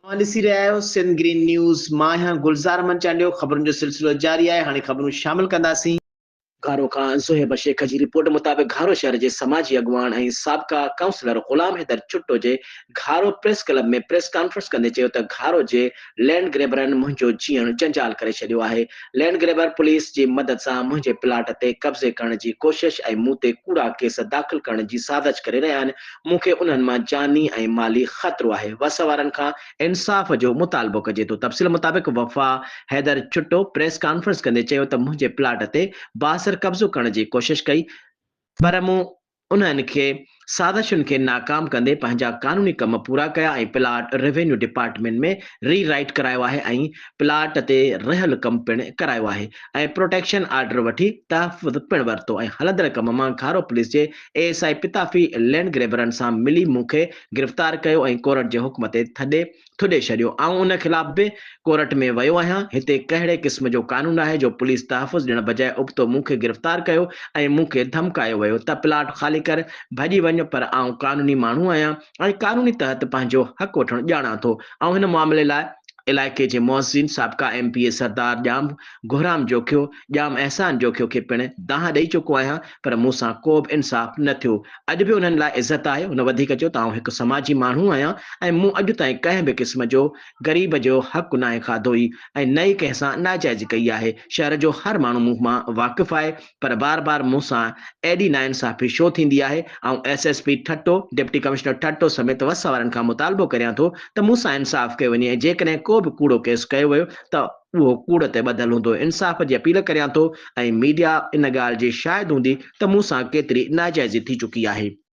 اوهان ڏسي رهيا آهيو سنڌ گرين نيوز، مان آهيان گلزار احمد چانڊيو، خبرن جو سلسلو جاري آهي، هاڻي خبرون شامل ڪنداسين. گهارو کان زوهيب شيخ جي رپورٽ مطابق گهارو شهر جي سماجي اڳواڻ ۽ سابقه ڪائونسلر غلام حيدر ڇٽو جي Gharo press club ۾ press conference ڪندي چيو ته گهارو جي لينڊ گريبرن منهنجو جيئڻ جنجال ڪري ڇڏيو آهي، لينڊ گريبر پوليس جي مدد سان منهنجي پلاٽ تي قبضي ڪرڻ جي ڪوشش ۽ مون تي ڪوڙا ڪيس داخل ڪرڻ جي سازش ڪري رهيا آهن، مون کي انهن مان جاني ۽ مالي خطرو آهي، وس وارن کان انصاف جو مطالبو ڪجي ٿو. تفصيل مطابق وفا حيدر ڇٽو پريس ڪانفرنس ڪندي چيو ته منهنجي پلاٽ تي بااثر قبضو ڪرڻ جي ڪوشش ڪئي پر مون انهن کي سازشن کي ناڪام ڪندي پنهنجا قانوني ڪم پورا ڪيا ۽ پلاٽ روينيو ڊپارٽمينٽ ۾ ري رائيٽ ڪرايو آهي ۽ پلاٽ تي رهيل ڪم پڻ ڪرايو آهي ۽ پروٽيڪشن آرڊر وٺي تحفظ پڻ ورتو ۽ هلندڙ ڪم مان گهارو پوليس جي A S I Pitafi land گريبرن سان ملي مون کي گرفتار ڪيو ۽ ڪورٽ جي حڪم تي ٿڏي ٿڏي ڇڏيو. آئون ان خلاف به ڪورٽ ۾ ويو آهيان. هتي ڪهڙي قسم جو قانون آهي جو پوليس تحفظ ڏيڻ بجاء ابتو مون کي گرفتار ڪيو ۽ مون کي ڌمڪايو ويو ته پلاٽ خالي ڪر ڀڄي وڃ پر آئون قانوني ماڻهو آهيان ۽ قانوني تحت پنهنجو حق وٺڻ ڄاڻان ٿو. آئون هن معاملي لاء علائقي جي معززين سابقه M P A Sardar Jam Guhram Jokhio, Jam Ehsan Jokhio کي پڻ دانهن ڏئي چڪو آهيان پر مون سان ڪو به انصاف نه ٿيو. اڄ به انهن لاء عزت آهي. هن وڌيڪ چيو ته آئون هڪ سماجي ماڻهو آهيان ۽ مون اڄ تائين ڪنهن به قسم جو غريب جو حق ناهي کاڌو ئي ۽ نه ئي ڪنهن سان ناجائزي ڪئي آهي. شهر جو هر ماڻهو مون مان واقف آهي پر بار بار مون سان ايڏي ناانصافي ڇو ٿيندي آهي؟ آئون S S P Thatta, deputy commissioner Thatta سميت وس وارن کان مطالبو ڪريان ٿو ته مون سان انصاف ڪيو وڃي ۽ جيڪڏهن ڪو به ڪوڙو ڪيس ڪيو ويو ته اهو ڪوڙ تي ٻڌل هوندو. انصاف جي اپيل ڪريان ٿو ۽ ميڊيا ان ڳالهه جي شاهد هوندي ته مون سان ڪيتري ناجائزي ٿي چڪي آهي.